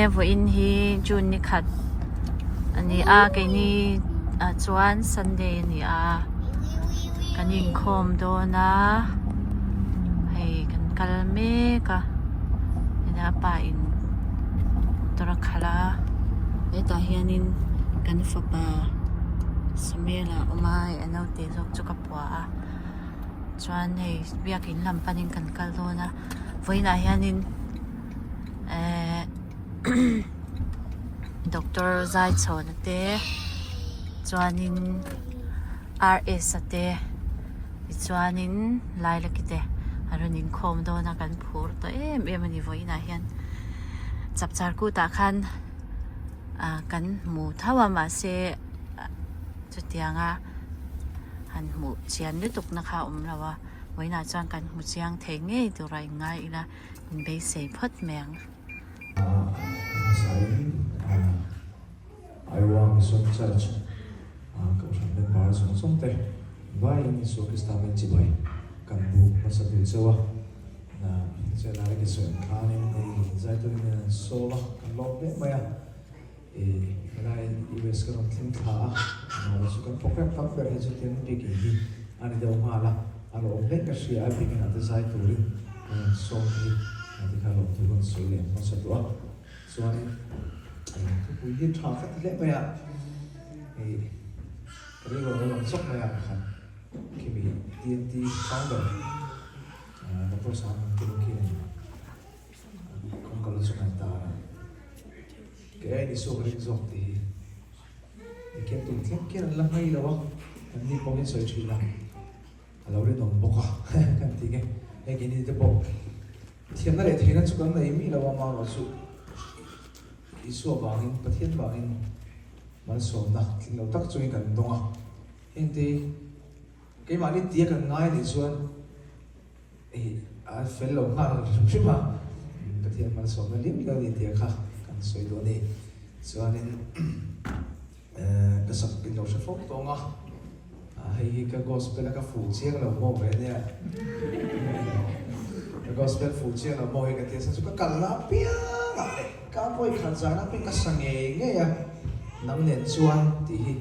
Vawiin hi June ni khat a ni a keini ah chuan Sunday a ni a kan inkhawm dawn a hei kan kal mek a ena pa in motor a khalh a hetah hianin kan fapa Samuel a awm a hei a naute zawk chu ka pua a chuan hei biakin lam panin kan kal dawn a vawiinah hianin ehh doctor Zaichhawna te chuanin R_S a te tichuanin Lailaki te a rawn inkhawm dawn a kan phur tawh em em a ni vawiinah hian chapchar kut ah khan ah kan hmu tho a mahse chutianga han hmuh chian lutuk na kha a awm lo a vawiinah chuan kan hmu chiang thei ngei tura inngai ila inbeisei phawt mai ang. Iowa Mission Church Kohhran member zawng zawng te vaiin Isua Krista hmel chibai kan buk hmasa bil chauh a. Chela i sawi ang khanin hei zaiturin an sawm a, kan lawm hle mai a. Helai US ka rawn thleng thla a, amaherawhchu chu kan program tam ber hi chu tiang bikin hi a ni deuh nghal a, a lawm hle ka hria a, bikin ah te zai turin kan rawn sawm hi tikha lawmthu kan sawi leh hmasa duh a. Chuanin thupui hi tha ka ti hle mai a, hei ka rilru a lo lang zawk mai a pakhat khimi TNT founder Doctor Sanghan Kim khian kawngka la chu ngai ta a, kei aiin Isua ka ring zawk tih hi engkim tum thleng khian an la hmai lo a, an ni pawhin sawi thin a. A lo rinawm bawk a kan ti nge. Hei keini te pawh thiamna leh theihna chu kan nei mi lo a, amaherawh chu Isua vangin, Pathian vangin malsawmna tling lo tak chungin kan dawng a. Heng te keimahni tia kan ngai anih chuan ei a fel lo nghal hrim hrim a, Pathian malsawmna lim lo ni tia kha kan sawi duh a ni. Chuanin Ka sak in lo hre fo tawng a, hei hi ka gospel a ka fuh chiang lo maw ve nia, ka gospel fuh chiang lo maw hi ka ti a, chu ka kal na apiang ah leh ka vawi khat zan apiang ka sa ngei ngei a, nang nen chuan tih hi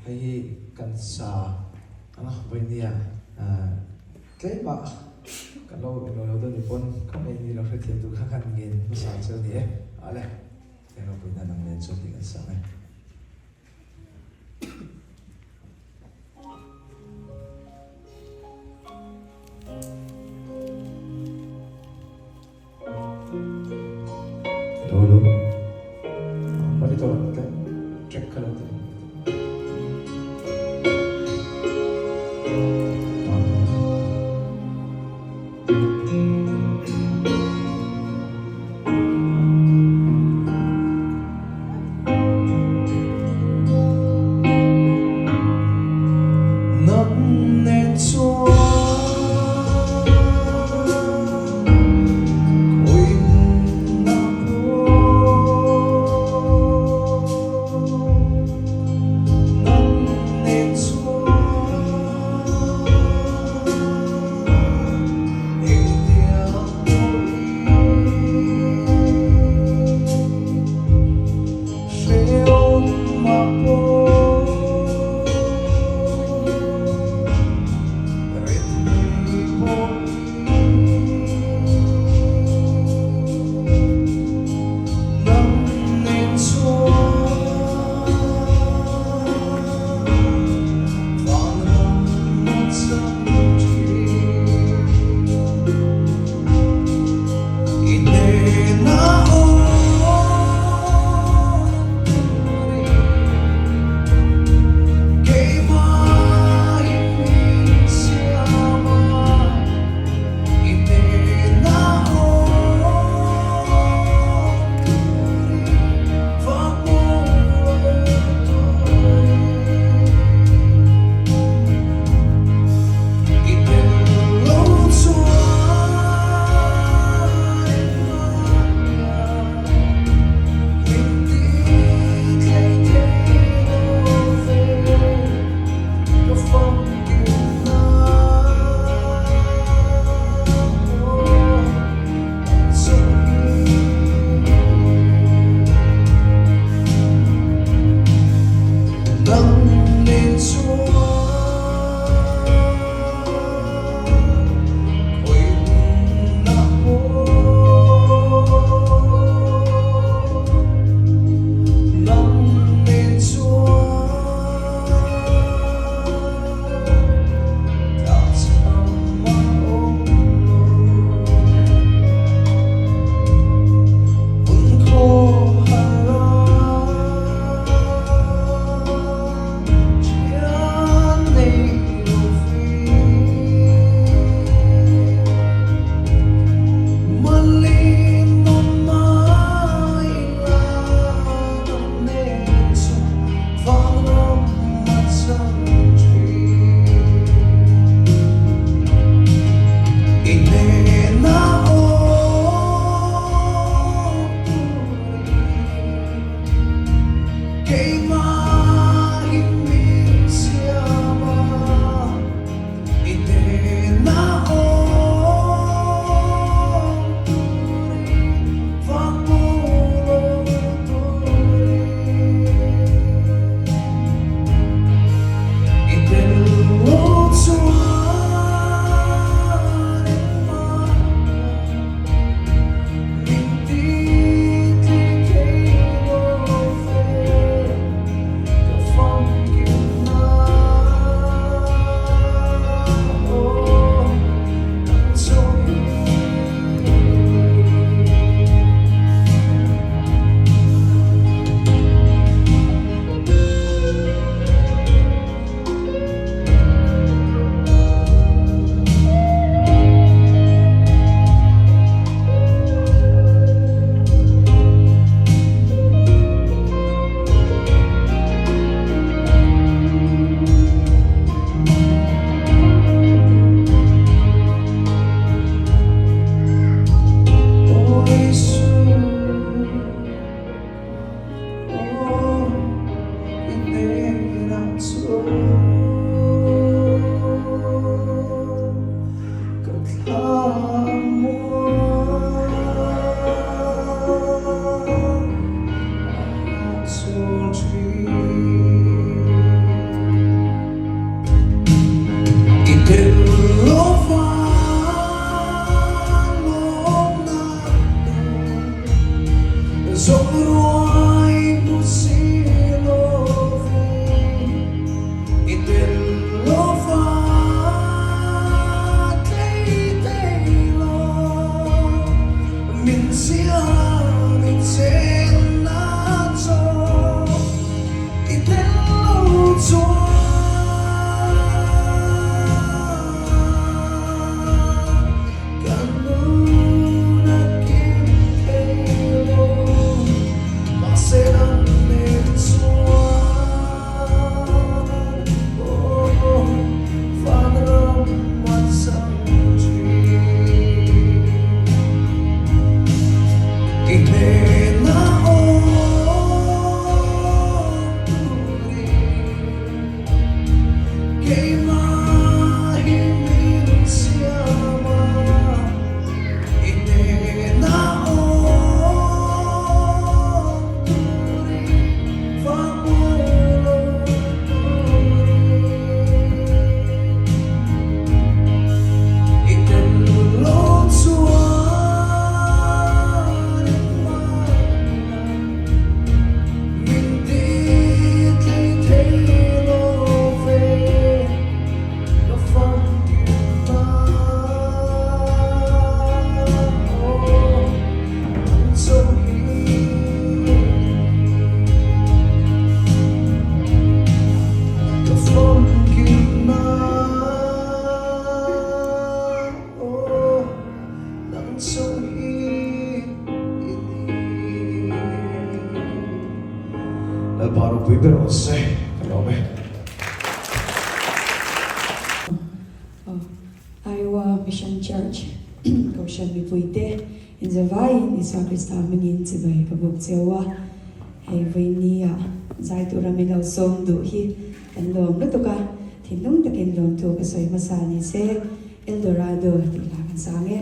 hei hi kan sa ang a vawi nia tlem ah kan lo eng lo dawn ni pawn ka mei ni lo hrethiam tur kha kan ngen hmasa chu a ni e, ale. Eng a puihna nang nen chuan tih kan sang e. Hello, hello. Monitor te check kha lo te. Zawng ruai hmu si lovin i tel lova tlei thei lo. Min siam i chenna chaw i tel lo chuan kan nun a kim thei lo. Mahse nang nen chuan aw vanram a chang thin. I hnena awm turin keimah hi min siam a, i hnena awm turin fak lo turin i tel lo chuan engmah min ti tlei thei lo ve ka famkim na aw nang chauh hi ka famkim na aw nang chauh hi i ni. Lalpa ropui ber rawh se ka lawm e. Iowa Mission Church Kohhran mipuite inzavaiin Isua Krista hmingin chibai ka buk cheu a. Hei vawinia zai tura min lo sawm duh hi kan lawm lutuk a, thinlung takin lawmthu ka sawi hmasa ni se, Eldorado tih hla kan sang e.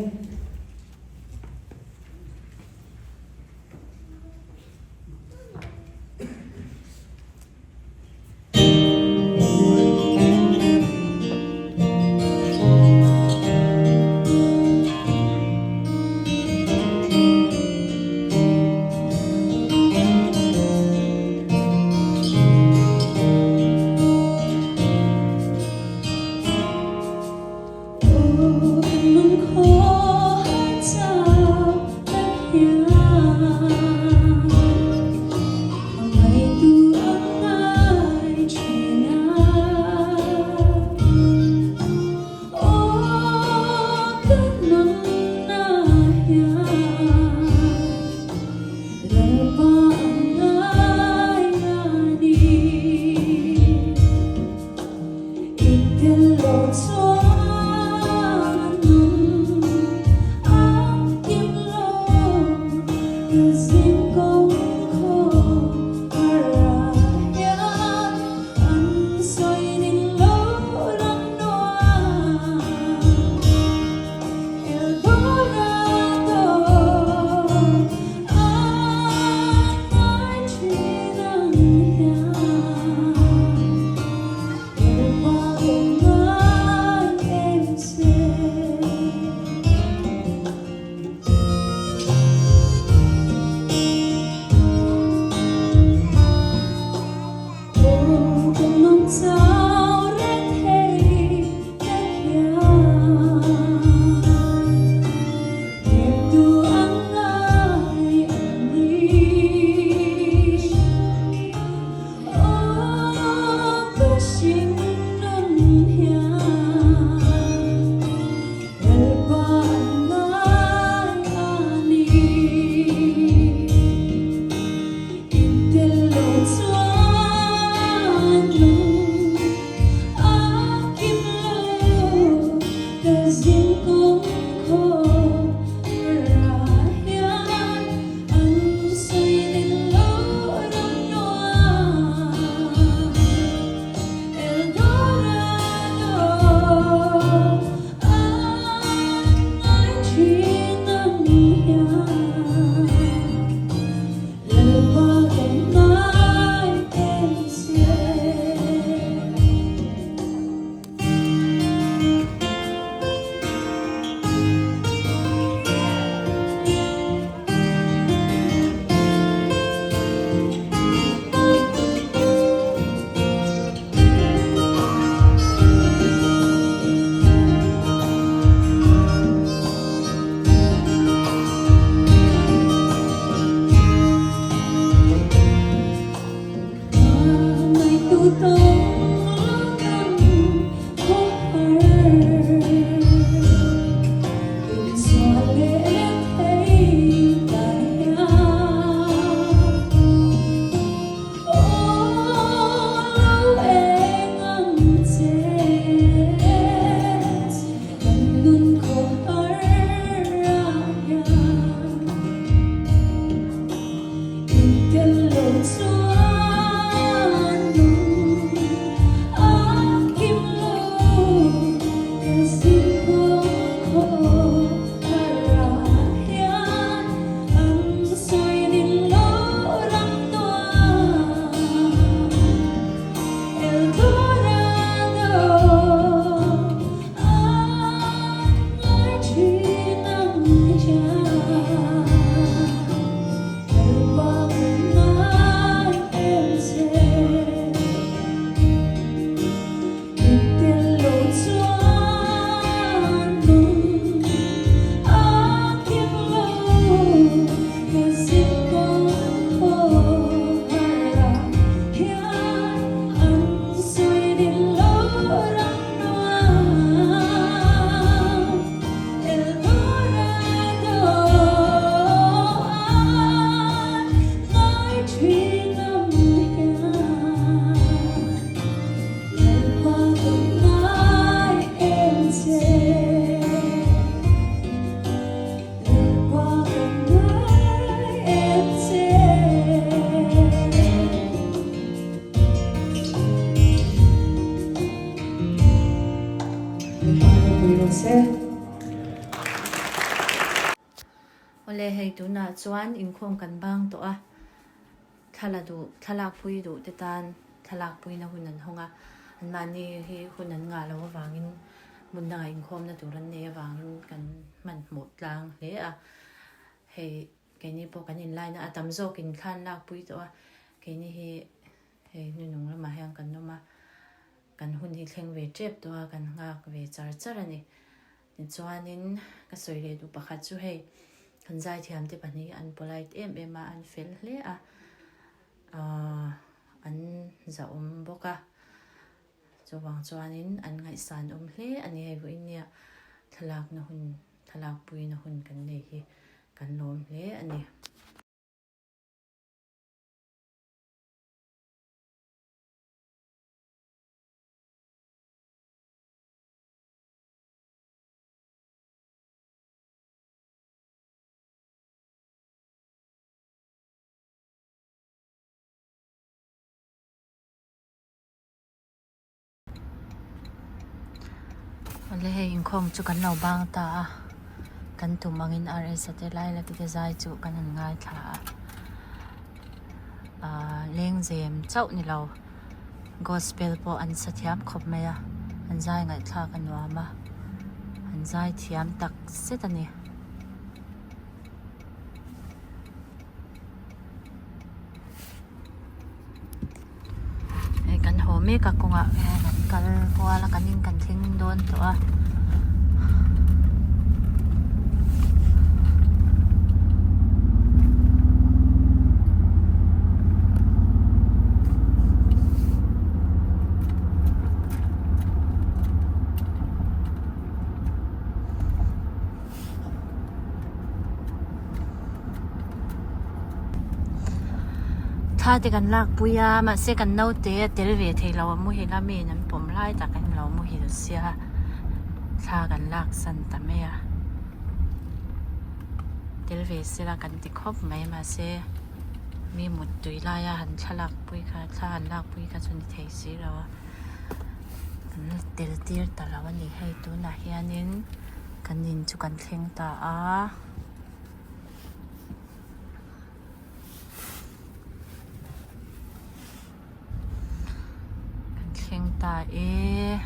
Awle hei tunah chuan inkhawm kan bang tawh a, thla la duh, thlalak pui duh te tan thlalak puina hun an hawng a, anmahni hi hun an ngah loh avangin hmun dangah inkhawmna tur an nei avangin kan hmanhmawh tlang hle a, hei keini pawh kan inlaina a tam zawkin thla an lak pui tawh a, keini hi hei hnuhnung lamah hian kan awm a, kan hun hi thleng ve tep tawh a, kan nghak ve char char a ni. Tichuanin ka sawi leh duh pakhat chu hei kan zaithiam te pahnih an polite em em a, an fel hle a, ahh an zahawm bawk a, chuvang chuanin an ngaihsan awm hle a ni hei vawiin nia thlalakna hun thlalakpuina hun kan nei hi kan lawm hle a ni. Awle hei inkhawm chu kan lo bang ta a kan tum angin RS a te lai la te zai chu kan han ngaithla a ahh lengzem chauh ni lo. Gospel pawh an sa thiam khawp mai a, an zai ngaihthlak a nuam a, an zai thiam tak zet a ni. Hei kan haw mek a kawngah hian an kal kual a kan in kan thleng dawn tawh a. Thla te kan lak pui a mahse kan naute a tel ve thei lo a muhil a mi in an pawm lai tak in lo muhil sia thla kan lak san ta mai a tel ve sela kan ti khawp mai mahse mi mut tui laia han thlalak pui kha thla han lak pui kha chu ni thei si lo a kan tel tir ta lo a ni hei tunah hianin kan in chu kan thleng ta a. Kan thleng ta e.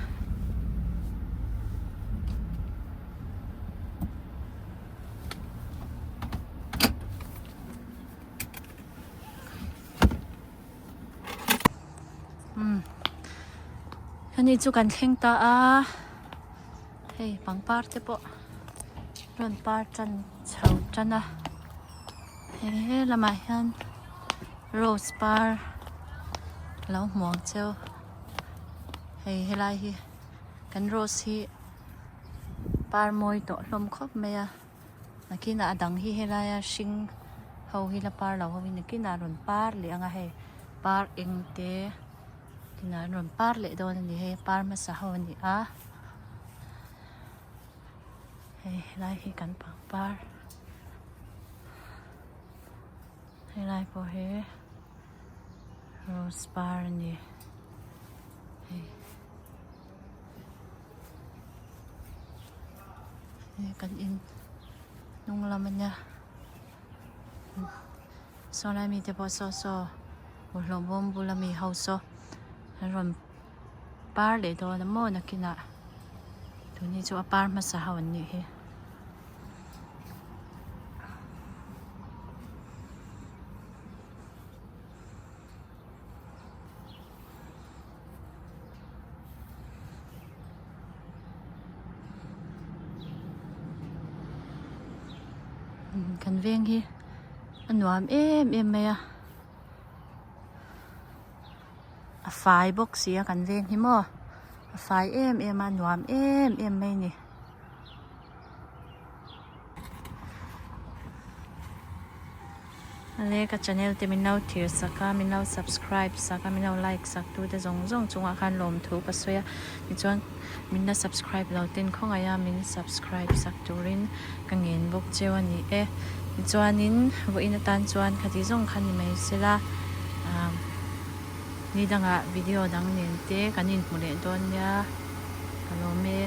Umm ani chu kan thleng ta a hei pangpar te pawh rawn par tan chho tan a he lamah hian rose par lo hmu ang cheu hei helai hi kan rose hi par mawi tawh hlawm khawp mai a. Nakinah a dang hi helaia hring ho hi la par lo ho hi nakinah a rawn par leh ang a hei par eng te nakinah an rawn par leh dawn a ni hei par hmasa ho a ni a hei helai hi kan pangpar helai pawh hi rose par a ni hei. Kan in hnung lam a nia saw lai mite pawh saw saw bawlhhlawh bawm bula mi ho saw an rawn par leh dawn a maw nakinah tun hi chu a par hmasa ho an nih hi. Kan veng hi a nuam em em mai a a fai bawk si a kan veng hi maw a fai em em a nuam em em mai a ni. Ale ka channel te min lo thir sak a min lo subscribe sak a min lo like sak tu te zawng zawng chungah khan lawmthu ka sawi a tichuan min la subscribe lo ten khawngaih a min subscribe sak turin ka ngen bawk cheu a ni e tichuanin vawiin atan chuan khati zawng kha ni mai sela ah ni dangah video dang nen te kan inhmu leh dawn nia ka lawm e.